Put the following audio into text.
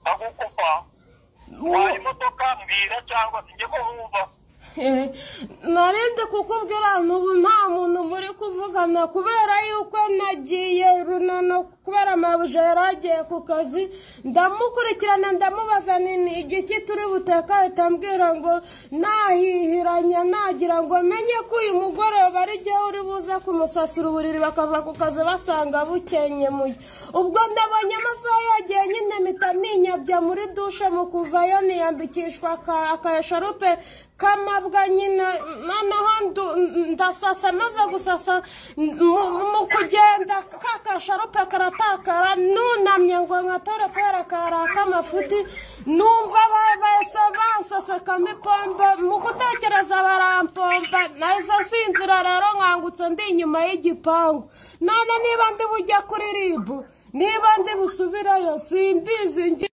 Nkagukupa waye imodoka mbwira cyangwa sinjye ko nkumva. Narinde kukubwira ubu nta muntu muri kuvugana kubera yuko nagiye Runono kubera amabuja yari agiye ku kazi, ndamukurikirana ndamubaza nini igiki turi buteka, ahita ambwira ngo nahihiranya nagira ngo menye ko uyu mugoroba ari jye uri buze kumusasira uburiri bakava ku kazi basanga bukenyemuye. Ubwo ndabonye amasaha yagiye nyine mpita ninyabya muri dushe, mu kuvayo niyambikishwa akayesharupe kamabwa nyine, noneho ndasasa, maze gusasa mu kugenda ka kasharupe karatakara, nunamye ngo nkatore kubera kari ak'amafuti, numva bahise bansasekamo ipombo, mu gutekereza barampomba, nahise nsinzira rero nkangutse ndi inyuma y'igipangu. None niba ndi bujya kuri RIB, niba ndi busubireyo simbizi.